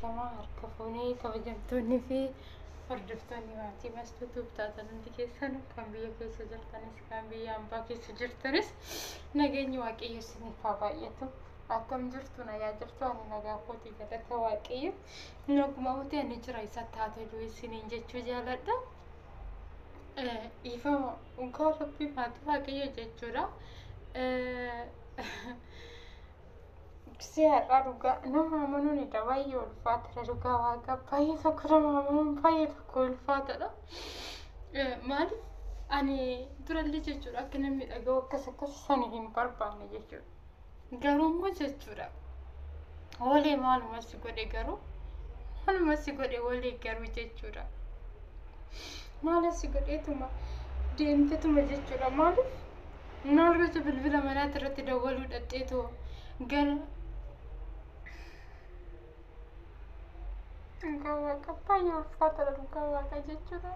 Ashamaa harka fuunee kabajamtoonnii fi hordoftoonni maatii Mastuu taatan hundi keessanuu kan biyya keessa jirtanis kan biyya hambaa keessa jirtanis nageenyi Waaqayyo isiniif haa baay'atu. Akkam jirtu nagaa jirtu ani nagaa kootii galata Waaqayyo. Naguma uti ani jira isatti haa tolu isiniin jechuu jaaladha. Dhiifama dhugaa rabbii maatii Waaqayyo jechuudha. Gisee har'aa dhugaa nama amanuun edha baay'ee ulfaatadha dhugaa waaqa baay'ee tokko nama amanuun baay'ee tokko ulfaatadha. Maaliif ani durallee jechuudha akka namni dhaga'u akkas akkas sani hin barbaanne jechuudha. Garuu immoo jechuudha walee maaluma si godhe garuu maaluma si godhe walee garuu jechuudha. Maala si godheetuma deemtetuma jechuudha maaliif maal gocha bilbila manaatti irratti dawwaluu dhaqxeetoo gara dhugaa waaqa baay'ee ulfaataadha dhugaa waaqa jechuudha.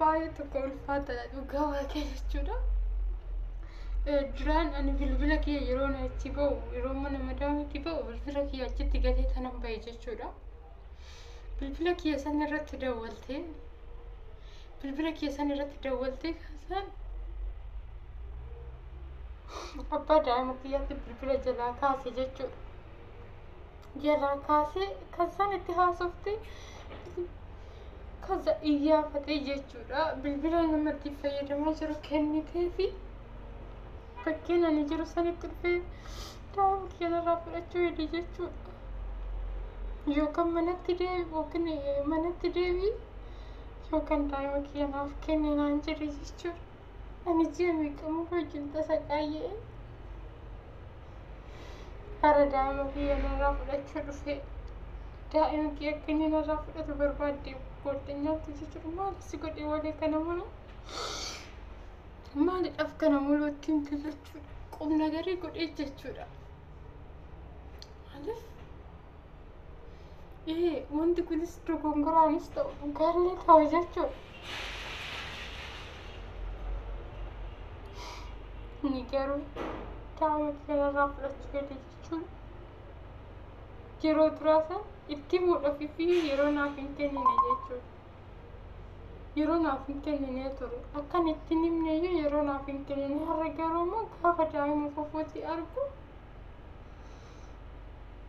Baay'ee tokko ulfaataadha dhugaa waaqa jechuudha. Duraan ani bilbila kiyya yeroo na achi ba'u yeroo mana madaamiitti ba'u bilbila kiyya achitti gatee tanan ba'e jechuudha. Bilbila kiyya san irratti dawwaltee bilbila kiyya san irratti dawwaltee kaasaan abbaa daa'ima kiyyaatti bilbila jalaa kaase jechuudha. Jalaa kaasee kan isaan itti haasofte kaza iyyaafatee jechuudha. Bilbila namatti fayyadamaa jiru kennitee fi bakkeen ani jiru sanitti dhufee daa'ima kiyya narraa fudhachuu hede jechuudha. Yookaan manatti deebi yookiin manatti deebi yookaan daa'ima kiyya naaf kenni naan jedhe jechuudha. Ani ji'a meeqa muka wajjin tasa qaayyee hara daa'ima kiyya narraa fudhachuu dhufee daa'ima kiyya akka inni narraa fudhatu barbaadde goorxanyaatti jechuudha. Maal si godhe walee kana mulu maalidhaaf kana mulu itti himte jechuudha. Qubna garii godhee jechuudha. Maaliif ee wanti kunis dogongoraanis ta'u dhugaallee ta'u jechuudha. Ni garuu daa'ima kiyya narraa fudhachuu gadi jechuun yeroo duraa san itti himuudhaaf fi yeroo naaf hin kennine jechuudha. Yeroo naaf hin kennine ture. Akkan itti hin himne iyyuu yeroo naaf hin kennine har'a garuu immoo gaafa daa'ima fofooti argu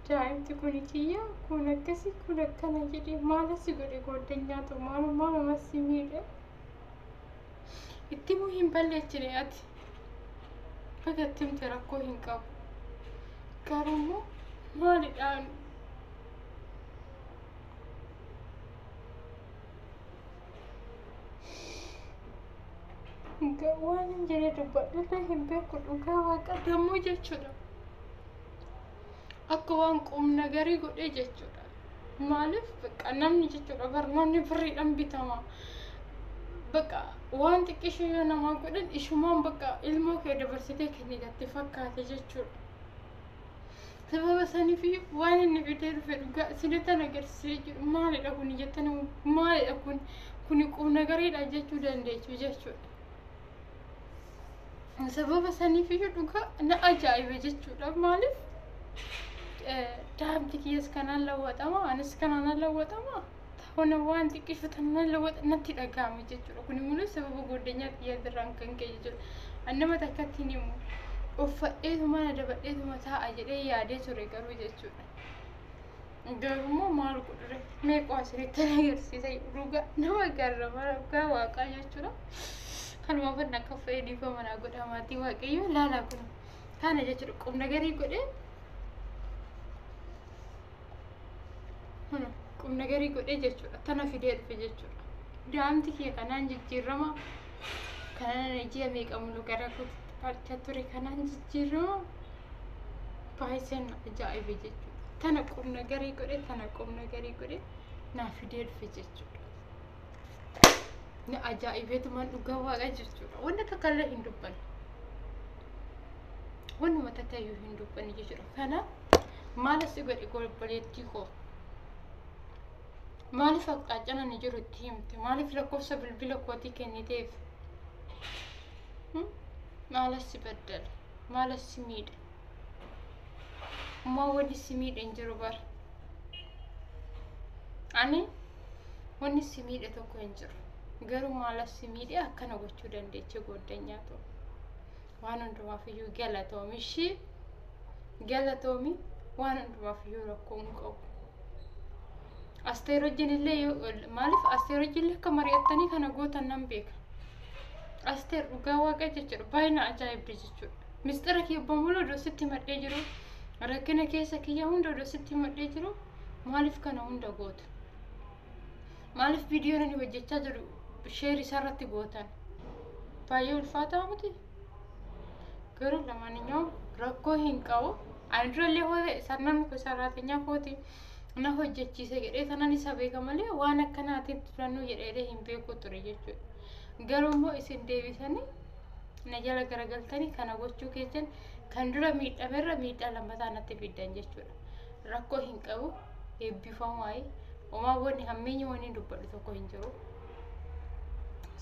daa'imti kun kiyya kun akkasi kun akkana jedhee maala si godhe gooddanyaatu maaluma si miidhe. Itti himuu hin balleechine ati. Baga itti himte rakkoo hin qabu. Garuu immoo maalidhaan waan hin jedhee dubbadhullee hin beeku dhugaa waaqa dammoo jechuudha. Akka waan qubna garii godhee jechuudha. Maaliif bakka namni jechuudha bar namni birriidhaan bitama. Bakka waan xiqqishuu yoo namaa godhan ishumaan bakka ilmoo kee dabarsitee kennitatti fakkaate jechuudha. Sababa saniif waan inni fidee dhufe dhugaa isinittan agarsiisee jiru maalidha kun jettanii maalidha kun kuni qubna gariidha jechuu dandeessu jechuudha. Sababa saniif iyyuu dhugaa na ajaa'ibe jechuudha. Maaliif daa'imti kiyyas kanaan lawwaxama anis kanaan lawwaxama ta'uun waan xiqqishu tanaan lawwaxa natti dhaga'ame jechuudha. Kun immoo sababa goddanyaa kiyyaatirraan kan ka'e jechuudha. Ani nama takkatti hin himu. Uffadheetuma na dabadheetuma taa'a jedhee yaadee ture garuu jechuudha. Garuu immoo maal godhure meeqoo asirratti agarsiisa dhugaa nama garrama dhugaa waaqaa jechuudha. Kanuma fanna akka fe'ee dhiifama naa godha maatii waaqayyo laalaa kun kana jechuudha qubna garii godhee qubna garii godhee jechuudha tana fidee dhufe jechuudha. Daa'imti kiyya kanaan jijjiirama kanaan ji'a meeqa mulu gara kootitti baachaa ture kanaan jijjiirama baay'iseen ajaa'ibe jechuudha. Tana qubna garii godhee tana qubna garii godhee naa fidee dhufe jechuudha. Na ajaa'ibeetumaan dhugaa waaqa jechuudha. Wanta takka illee hin dubbanne. Wannuma takka iyyuu hin dubbanne jechuudha. Kanaaf maal si godhe obboleettii koo? Maaliif aqxaacaan ani jiru itti himte? Maaliif lakkoofsa bilbila kootii kenniteef? Maalas si baddale? Maalas si miidhe? Ammoo wanni si miidhe hin jiru bara. Ani wanni si miidhe tokko hin jiru. Garuu maalas si miidhe akkana gochuu dandeeche gooddanyaa ta'u. Waan hundumaaf iyyuu galatoomi ishii galatoomi waan hundumaaf iyyuu rakkoo hin qabu. Asteer wajjin illee maaliif Asteer wajjin illee akka mari'attanii kana gootan nan beeka. Asteer dhugaa waaqa jechuudha baay'ee na ajaa'ibde jechuudha. Mistira kee bamula odoo sitti madhee jiru rakkina keessa kiyya hunda odoo sitti madhee jiru maaliif kana hunda goota? Maaliif viidiyoon ani hojjechaa jiru sheer isaarratti gootan? Baay'ee ulfaataa miti. Garuu lamaaniyyuu rakkoo hin qabu. Ani durallee hoo ta'e namni kun saraatinyaa kooti na hojjechiise jedhee tanan isa beeka malee waan akkanaatiin turannuu jedhee hin beeku ture jechuudha. Garuu immoo isin deebisanii na jala garagaltanii kana gochuu keessan kan dura miidhamerra miidhaa lammataa natti fiddan jechuudha. Rakkoo hin qabu eebbifamu waa'ee homaa wanni hammeenyi wanni dubbadhu tokko hin jiru.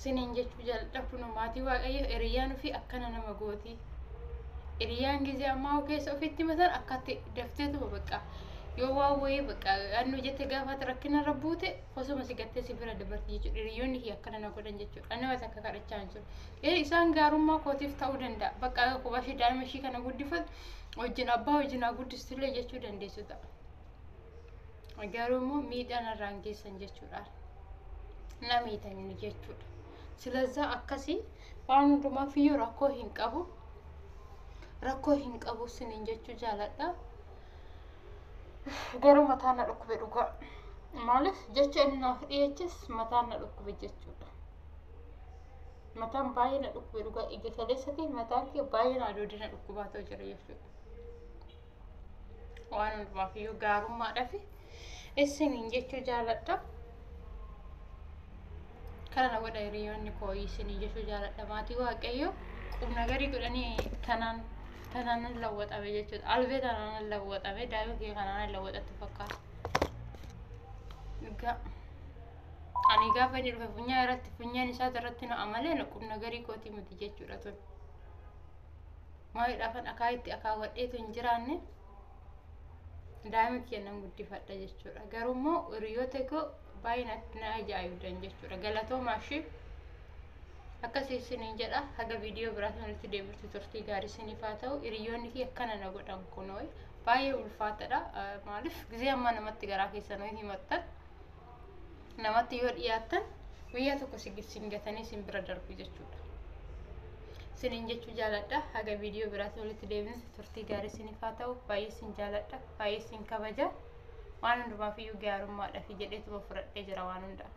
Siniin jechuu jaalladha kun maatii waaqayyo hiriyyaan ofii akkana nama gooti. Hiriyyaan gizee ammaa keessa ofitti matan akkatti dafteetuma bakka yoo waan wayii bakka annu jette gaafa rakkina irra buute osuma si gattee si bira dabarti jechuudha. Hiriyoonni kiyya akkana na godhan jechuudha. Ani nama takka kadhachaa hin jiru. Isaan gaarummaa kootiif ta'uu danda'a. Bakka kophaa ishee daa'ima ishii kana guddifatu wajjin abbaa wajjin haa guddistullee jechuu dandeessu ta'a. Garuu immoo miidhaan irraan geessan jechuudha. Na miidhanii jechuudha. Silazaa akkasii waan hundumaaf iyyuu rakkoo hin qabu. Rakkoo hin qabu siniin jechuu jaaladha. Garuu mataan na dhukkube dhugaa. Maaliif jecha inni naaf dhiyeeches mataan na dhukkube jechuudha. Mataan baay'ee na dhukkube dhugaa ija kaleessatti mataan kee baay'ee na adoodee na dhukkubaa ta'u jira jechuudha. Waan hundumaaf iyyuu gaarummaadhaaf isiniin jechuu jaaladha. Kana na godha hiriyoonni koo isiniin jechuu jaaladha. Maatii waaqayyo qubna garii godhanii tanaan tanaan lawwaxame jechuudha. Albee tanaan lawwaxame daa'ima kee kanaan lawwaxattu fakkaata. Dhugaa. Ani gaafa inni dhufe funyaan irratti funyaan isaa irratti na amalee na qubna garii kootii miti jechuudha tun. Maaliidhaafan akaa itti akaawwadheetu hin jiraanne daa'ima kiyya nan guddifadha jechuudha. Garuu immoo hiriyoota koo baay'ee na ajaa'ibdan jechuudha. Galatoomaa ishee akkasii isiniin jedha. Haga viidiyoo biraatiin walitti deebitu turtii gaarii isiniif haa ta'u. Hiriyoonni kiyya akkana na godhan kunoo baay'ee ulfaatadha. Maaliif gizee ammaa namatti garaa keessan himattan namatti yoo dhiyaattan guyyaa tokko sin gatanii sin bira darbu jechuudha. Isiniin jechuu jaaladha. Haga viidiyoo biraatiin walitti deebinu turtii gaarii isiniif haa ta'u. Baay'ee isin jaaladha. Baay'ee isin kabaja. Waan hundumaaf iyyuu gaarummaadhaaf jedheetuma fudhadhee jira waan hundaa.